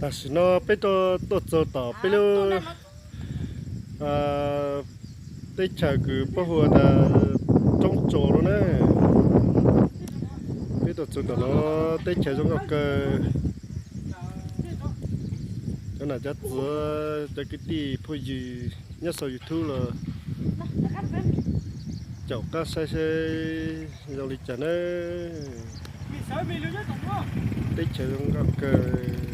Tam sim no peb tuaj txog tom peb lub teb chaws kws puab hu tas Roob Tsua no na. Peb tuaj txog tom no teb chaws zoo nkauj kawg. Cov nam cov txwv, cov kwv tij phooj ywg nyob saum YouTube los caum qab saib seb zoo li cas na. Teb chaws zoo nkauj kawg.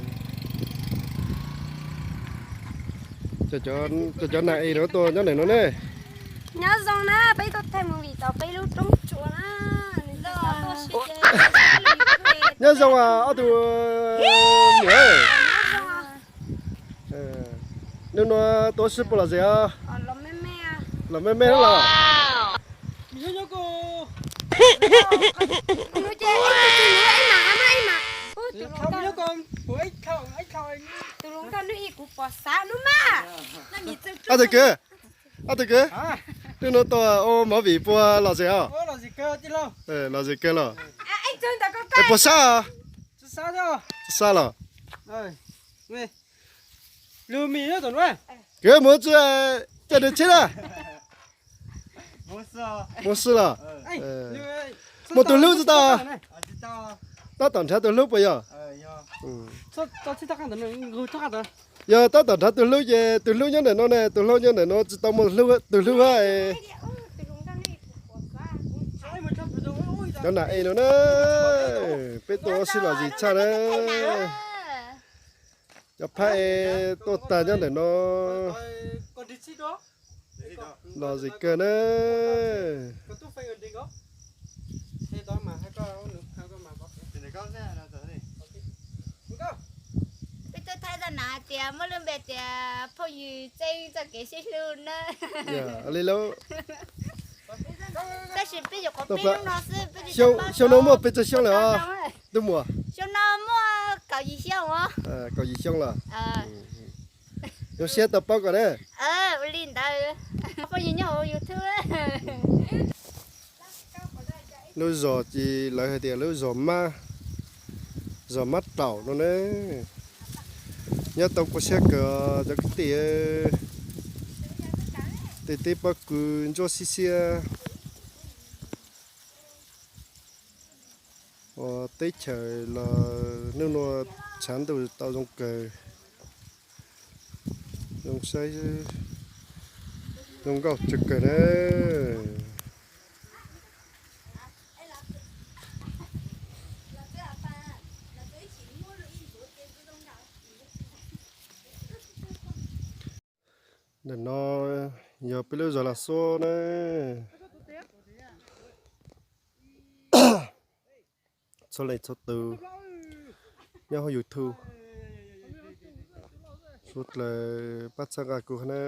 Cov nam es no tuaj nyob ntawm no ne. Nyob zoo na, peb tuaj thaij movie tom peb lub roob tsua na. Nyob zoo ob tug niam. Nub nua tuaj sib puas lom zem os? Lom me me los? Ob tug kwv, ob tug kwv, nub nua tuaj ua movie puas lom zem os? Lom zem kawg los? Es puas sab? Sab los? Kwv, mus caij nws tsheb na. Mus xwb los? Muaj tus hlub tsis tau? Tab tom nrhav tus hlub puas yog? Yog tab tom nrhav tus hlub ces tus hlub nyob ntawm no ne, tus hlub nyob ntawm no tsis tau muaj tus hlub. Cov nam es no na, peb tuaj ua si lom zem tshaj na. Cov phab es tuaj tag nyob ntawm no. Lom zem kawg na. Peb tuaj thaij txoj nam hais tias muaj lub npe tias phooj ywg txeeb txoj kev sib hlub na. Li lub, tab sis peb yuav qhov peb lub no xwb, peb xyoo no muaj pes tsawg xyoo lawm os? Xyoo no muaj kaum yim xyoo os. Kaum yim xyoo los? Zoo siab tau paub koj na. Ua li ntawd, phooj ywg nyob hauv YouTube. Lub zos ces lawv hais tias lub zos mab, zos mab raum no ne. Nyob tau kua siab kawg cov kwv tij. Tej teb pob kws ntsuab xiab xiab. Ua teb chaws los nub nua tshav ntuj tau zoo kawg. Zoo saib, zoo nkauj tsawv kawg na. Ntawm no yog peb lub zos Las Xuab na. Txhua leej txhua tus nyob hauv YouTube, suav dlawg pab txhawb nqa kuv na.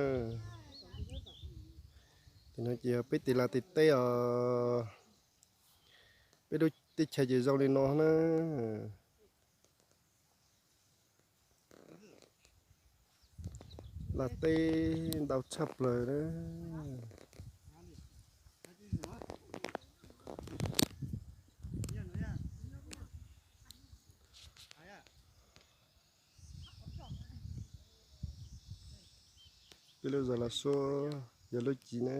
Tim no ces yog peb tim las tim teb os. Peb lub teb chaws ces zoo li no na. Las teb ntau tshaj plaws na. Peb lub zos Las Xuab yog lub civ na.